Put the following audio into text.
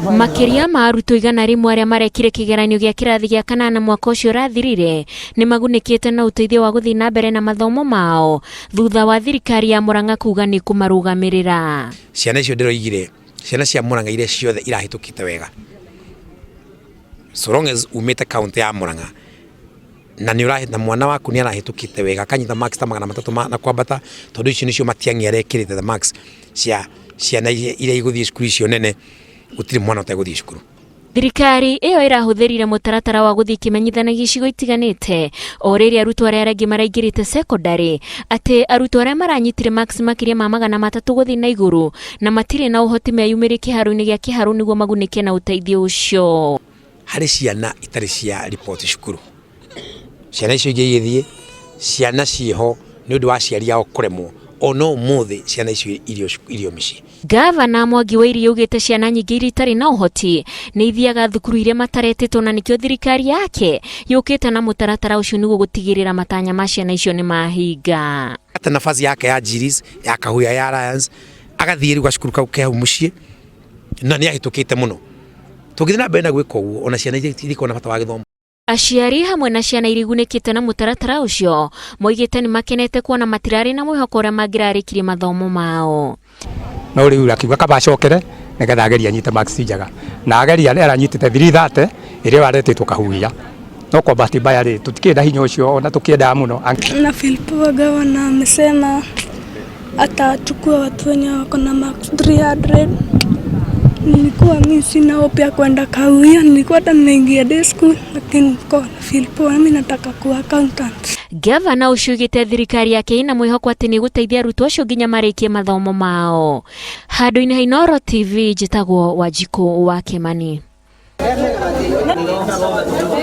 Makĩria ma arutwo 100 arĩa marekire kĩgeranio gĩa kĩrathi gĩa kanana mwaka ũcio ũrathirire nĩ magunĩkĩte na ũteithio wa gũthiĩ na mbere na mathomo mao thutha wa thirikari ya Murang'a kuga nĩ kũmarũgamĩrĩra. Ciana icio ndĩroigire, ciana cia Murang'a iria ciothe irahĩtũkĩte wega, so long as umĩte kaũntĩ ya Murang'a na nĩ ũrahĩ na mwana waku nĩ arahĩtũkĩte wega akanyita marks ta 300 na kwambata, tondũ icio nĩcio Matiang'i arekĩrĩte the marks cia ciana iria igũthiĩ cukuru icio nene, gũtirĩ mwana ũtegũthiĩ cukuru. Thirikari ĩyo ĩrahũthĩrire mũtaratara wa gũthiĩ ĩkĩmenyithanagia icigo itiganĩte o rĩrĩa arutwo arĩa angĩ maraingĩrĩte cekondarĩ atĩ arutwo arĩa maranyitire marks makĩria ma 300 gũthiĩ na igũrũ na matirĩ na ũhoti meyumĩrie kĩharo-inĩ gĩa kĩharo nĩguo magunĩke na ũteithio ũcio. Harĩ ciana itarĩ cia riboti cukuru, ciana icio ingĩ igĩthiĩ, ciana ciĩho nĩ ũndũ wa aciari ao kũremwo, ona ũmũthĩ ciana icio irio mĩciĩ. Gavana Mwangi wa Iria augĩte ciana nyingĩ iria itarĩ na ũhoti nĩ ithiaga thukuru iria mataretĩtwo na nĩkĩo thirikari yake yũkĩte na mũtaratara ũcio nĩguo gũtigĩrĩra matanya ma ciana icio nĩ mahinga. Ata nafasi yake ya Jiris ya Kahuya ya Alliance agathiĩ rĩu gacukuru kau ke hau mũciĩ na nĩ ahĩtũkĩte mũno. Tũngĩthiĩ na mbere na gwĩka ũguo ona ciana iria na bata wa gĩthomo. Aciari hamwe na ciana iria igunĩkĩte na mũtaratara ũcio moigĩte nĩ makenete kuona matirarĩ na mwĩhoko ũrĩa mangĩrarĩkirie mathomo mao. No rĩu akiuga kaba acokere nĩgetha agerie anyite marks njega, na ageria nĩ aranyitĩte 330 ĩrĩa aretĩtwo Kahuhia, no kwa bahati mbaya rĩ, tũtikĩrĩ na hinya ũcio ona tũkĩendaga mũno. Na feel poa, gavana amesema atachukua watu wenye wako na marks 300. Nilikuwa mi sina hope ya kwenda Kahuhia, nilikuwa hata nimeingia day school, lakini nilikuwa na feel poa, mimi nataka kuwa accountant. Gavana ũcio oigĩte thirikari yake ĩna mwĩhoko atĩ nĩ ĩgũteithia arutwo acio nginya marĩkie mathomo mao. Handũ-inĩ ha Inooro TV, njĩtagwo Wanjikũ wa Kĩmani.